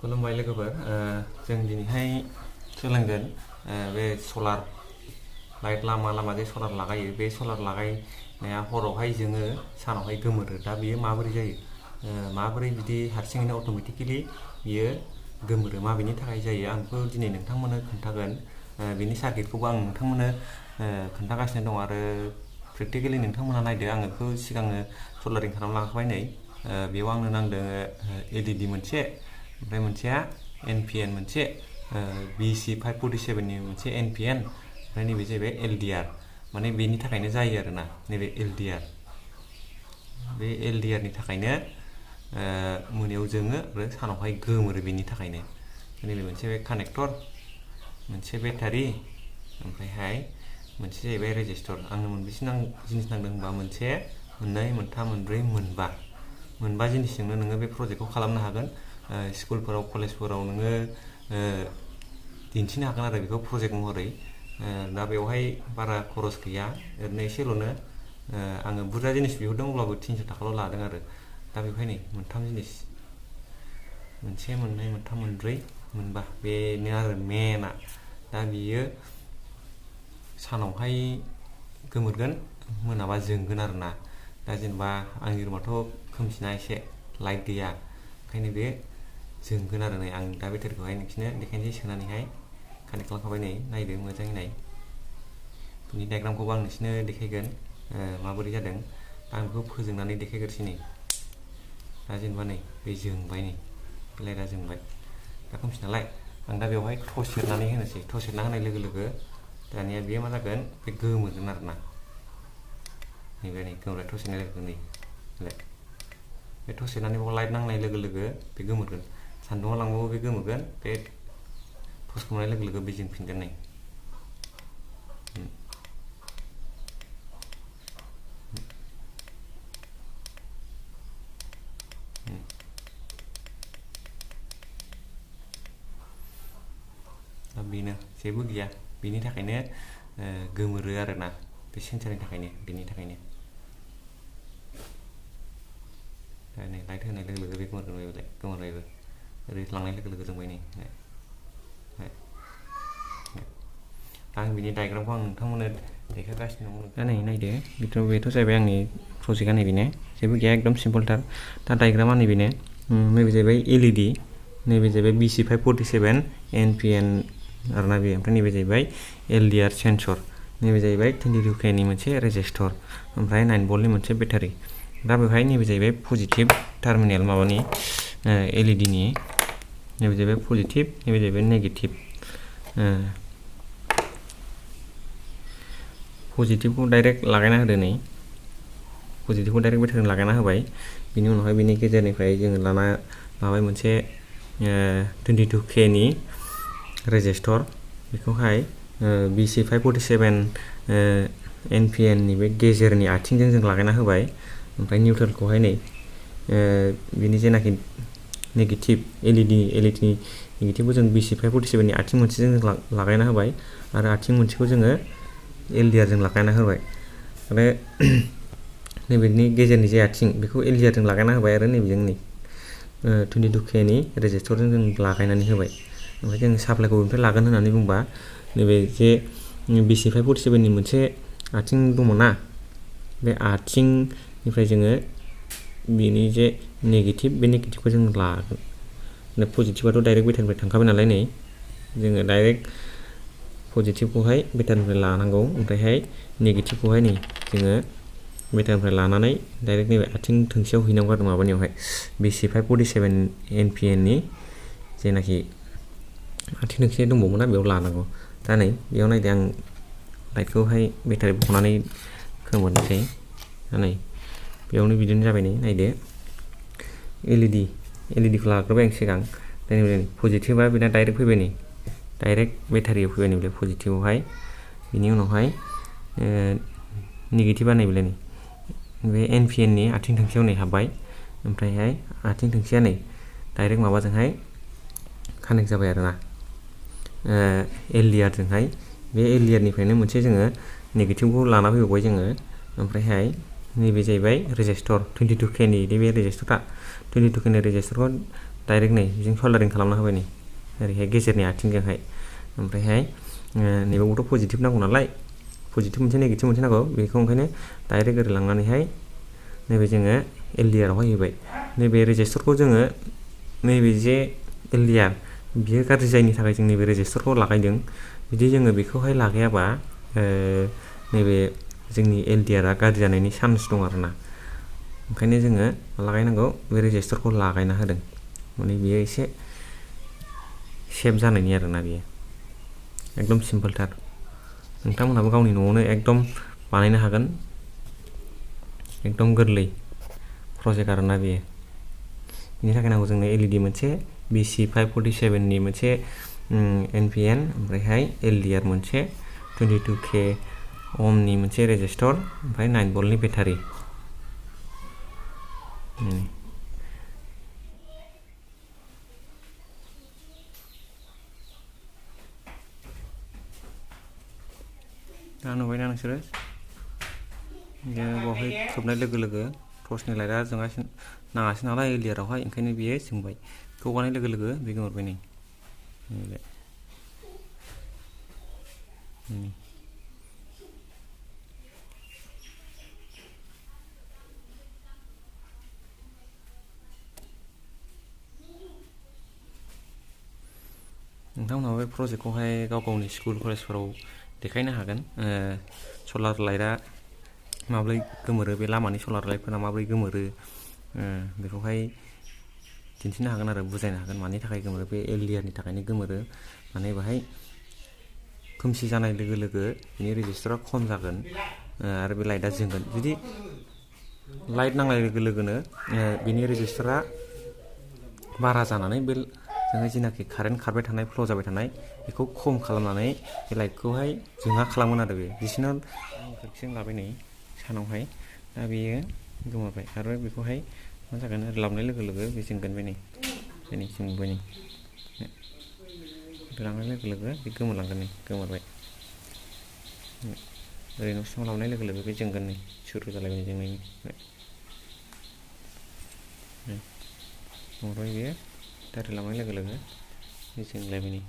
खुलुमबाय लोगोफोर जों दिनैहाय सोलोंगोन बे सलार लाइट लामा लामा जे सलार लागायो बे सलार लागायनाया हरावहाय जोङो सानावहाय गोमोरो दा बियो माबोरै जायो माबोरै बिदि हारसिङैनो अट'मेटिकेलि बियो गोमोरो माबेनि थाखाय जायो आं बेखौ दिनै नोंथांमोननो खोन्थागोन बिनि सार्किटखौबो आं नोंथांमोननो खोन्थागासिनो दं आरो प्रेक्टिकेलि नोंथांमोना नायदो आङो बेखौ सिगांनो सलारिं खालामना लाखाबाय नै बेयाव आंनो नांदों LED मोनसे ओमफ्राय मोनसेया NPN मोनसे BC547 नि मोनसे NPN ओमफ्राय नैबे जाहैबाय LDR माने बेनि थाखायनो जायो आरोना नैबे LDR बे LDR नि थाखायनो मोनायाव जोङो आरो सानावहाय गोमोरो बेनि थाखायनो नैबे मोनसे बे कानेक्टर मोनसे बेटारि ओमफ्रायहाय मोनसे जाहैबाय रेजिस्टर आंनो मोनबेसे जिनिस नांदों होनबा मोनसे मोननै मोनथाम मोनब्रै मोनबा जिनिसजोंनो नोङो बे प्रजेक्टखौ खालामनो हागोन स्कुलफोराव कलेजफोराव नोङो दिन्थिनो हागोन आरो बेखौ प्रजेक्ट महरै दा बेवहाय बारा खरस गैया ओरैनो एसेल'नो आङो बुरजा जिनिस बिहरदों अब्लाबो 300 थाखाल' लादों आरो दा बेवहाय नै मोनथाम जिनिस मोनसे मोननै मोनथाम मोनब्रै मोनबा बेनो आरो मेना दा बियो सानावहाय गोमोरगोन मोनाबा जोंगोन आरोना दा जेनेबा आंनि रुमाथ' खोमसिना एसे लाइट गैया ओंखायनो बे जोंगोन आरो नै आं दा बेटारिखौहाय नोंसिनो देखायनोसै सोनानैहाय कानेक्ट खालामखाबाय नै नायदो मोजाङै नाय बिनि डायग्रामखौबो आं नोंसिनो देखायगोन माबोरै जादों आं बेखौ फोजोंनानै देखायग्रोसै नै दा जेनेबा नै बे जोंबाय नै लाइटआ जोंबाय दा खोमसि नालाय आं दा बेवहाय टर्च सेरनानै होनोसै टर्च सेरना होनाय लोगो लोगो दानिया बेयो मा जागोन बे गोमोरगोन आरोना नैबे नै गोमोरबाय टर्च सेरनाय लोगो नै बे टर्च सेरनानै बेयाव लाइट नांनाय लोगो लोगो बे गोमोरगोन सान्दुङाव लांबाबो बे गोमोरगोन बे टर्च मोननाय लोगो लोगो बे जोंफिनगोन नै दा बेनो जेबो गैया बेनि थाखायनो गोमोरो आरोना बे सेन्सारनि थाखायनो बेनि थाखायनो दा नै लाइट होनाय लोगो लोगो बे गोमोरबायबो ओरै लांनाय लोगो लोगो जोंबाय नै आं बिनि डायग्रामखौ आं नोंथांमोननो देखायगासिनो दं दा नै नायदो बेथ' जाहैबाय आंनि प्रजेक्टआ नैबेनो जेबो गैया एकदम सिम्पलथार दा डायग्रामा नैबेनो नैबे जाहैबाय LED नैबे जाहैबाय BC547 NPN आरोना बे ओमफ्राय नैबे जाहैबाय LDR सेन्सर नैबे जाहैबाय 22K नि मोनसे रेजिस्टर ओमफ्राय 9 भल्टनि मोनसे बेटारि दा बेवहाय नैबे जाहैबाय पजिटिभ टार्मिनेल माबानि LED नि नैबे जाहैबाय पजिटिभ नैबे जाहैबाय नेगेटिभ पजिटिभखौ डाइरेक्ट लागायना होदो नै पजिटिभखौ डाइरेक्ट बेटारिजों लागायना होबाय बिनि उनावहाय बिनि गेजेरनिफ्राय जोङो लाबाय मोनसे 22K नि रेजिस्टर बेखौहाय BC547 NPN नि बे गेजेरनि आथिंजों जों लागायना होबाय ओमफ्राय निउट्रेलखौहाय नै बिनि जेनाखि नेगेटिभ LED नि नेगेटिभखौ जों BC547 नि आथिं मोनसेजों लागायना होबाय आरो आथिं मोनसेखौ जोङो LDR जों लागायना होबाय आरो नैबेनि गेजेरनि जे आथिं बेखौ LDR जों लागायना होबाय आरो नैबेजों नै 22K नि रेजिस्टरजों जों लागायनानै होबाय ओमफ्राय जों साप्लाइखौ बेनिफ्राय लागोन होननानै बुंबा नैबे जे BC547 नि मोनसे आथिं दङना बे आथिंनिफ्राय जोङो बेनि जे नेगेटिभ बे नेगेटिभखौ जों लागोन पजिटिभआथ' डाइरेक्ट बेटारिनिफ्राय थांखाबाय नालाय नै जोङो डाइरेक्ट पजिटिभखौहाय बेटारिनिफ्राय लानांगौ ओमफ्रायहाय नेगेटिभखौहाय नै जोङो बेटारिनिफ्राय लानानै डाइरेक्ट नैबे आथिं थोंसेयाव हैनांगौ आरो माबानियावहाय BC547 NPN नि जेनाखि आथिं थोंसे दंबावोमोन बेयाव लानांगौ दा नै बेयाव नायदो आं लाइटखौहाय बेटारि बख'नानै खोमोरनोसै दा नै बेयावनो बिदिनो जाबाय नै नायदो LEDखौ लाग्रोबाय आं सिगां दा नैबे पजिटिभआ बेना डाइरेक्ट फैबाय नै डाइरेक्ट बेटारियाव फैबाय नैबे पजिटिभआवहाय बिनि उनावहाय नेगेटिभआ नैबेलाय नै बे NPN नि आथिं थोंसेयाव नै हाबबाय ओमफ्रायहाय आथिं थोंसेया नै डाइरेक्ट माबाजोंहाय कानेक्ट जाबाय आरोना LDR जोंहाय बे LDR निफ्रायनो मोनसे जोङो नेगेटिभखौ लाना फैबावबाय जोङो ओमफ्रायहाय नैबे जाहैबाय रेजिस्टर 22K नि बे रेजिस्टरा 22K नि रेजिस्टरखौ डाइरेक्ट नै बेजों सल्डारिं खालामना होबाय नै ओरैहाय गेजेरनि आथिंजोंहाय ओमफ्रायहाय नैबावबोथ' पजिटिभ नांगौ नालाय पजिटिभ मोनसे नेगेटिभ मोनसे नांगौ बेखौ ओंखायनो डाइरेक्ट ओरै लांनानैहाय नैबे जोङो LDR आवहाय होबाय नैबे रेजिस्टरखौ जोङो नैबे जे LDR बियो गाज्रि जायैनि थाखाय जों नैबे रेजिस्टरखौ लागायदों जुदि जोङो बेखौहाय लागायाबा नैबे जोंनि LDR आ गाज्रि जानायनि चान्स दं आरोना ओंखायनो जोङो लागायनांगौ बे रेजिस्टरखौ लागायना होदों माने बियो एसे सेफ जानायनि आरोना बियो एकदम सिम्पोलथार नोंथांमोनहाबो गावनि न'आवनो एकदम बानायनो हागोन एकदम गोरलै प्रजेक्ट आरोना बेयो बिनि थाखाय नांगौ जोंनो LED मोनसे BC547 नि मोनसे NPN ओमफ्रायहाय LDR मोनसे 22K ohmनि मोनसे रेजिस्टर ओमफ्राय 9 भल्टनि बेटारि दा नुबायना नोंसोरो बावहाय खोबनाय लोगो लोगो टर्चनि लाइटआ नाङासै नालाय LDR आवहाय ओंखायनो बियो जोंबाय गगानाय लोगो लोगो बे गोमोरबाय नै नोंथांमोनहाबो बे प्रजेक्टखौहाय गाव गावनि स्कुल कलेजफोराव देखायनो हागोन सलार लाइटआ माब्रै गोमोरो बे लामानि सलार लाइटफोरा माब्रै गोमोरो बेखौहाय दिन्थिनो हागोन आरो बुजायनो हागोन मानि थाखाय गोमोरो बे LDR नि थाखायनो गोमोरो माने बेहाय खोमसि जानाय लोगो लोगो बिनि रेजिस्टरा खम जागोन आरो बे लाइटआ जोंगोन जुदि लाइट नांनाय लोगो लोगोनो बिनि रेजिस्टरा बारा जानानै बे जोङो जिनाखि कारेन्ट खारबाय थानाय फ्ल' जाबाय थानाय बेखौ खम खालामनानै बे लाइटखौहाय जोङा खालामगोन आरो बे बिसोरनो खोरखिजों लाबाय नै सानावहाय दा बेयो गोमोरबाय आरो बेखौहाय मा जागोन लाबनाय लोगो लोगो बे जोंगोन बे नै जोंबाय नै लांनाय लोगो लोगो बे गोमोरलांगोन नै गोमोरबाय ओरै न' सिङाव लाबनाय लोगो लोगो बे जोंगोन नै सुरु जालायबाय जोंनायनि गोमोरबाय बेयो दारि लांनाय लोगो लोगो बे जोंलायबाय नै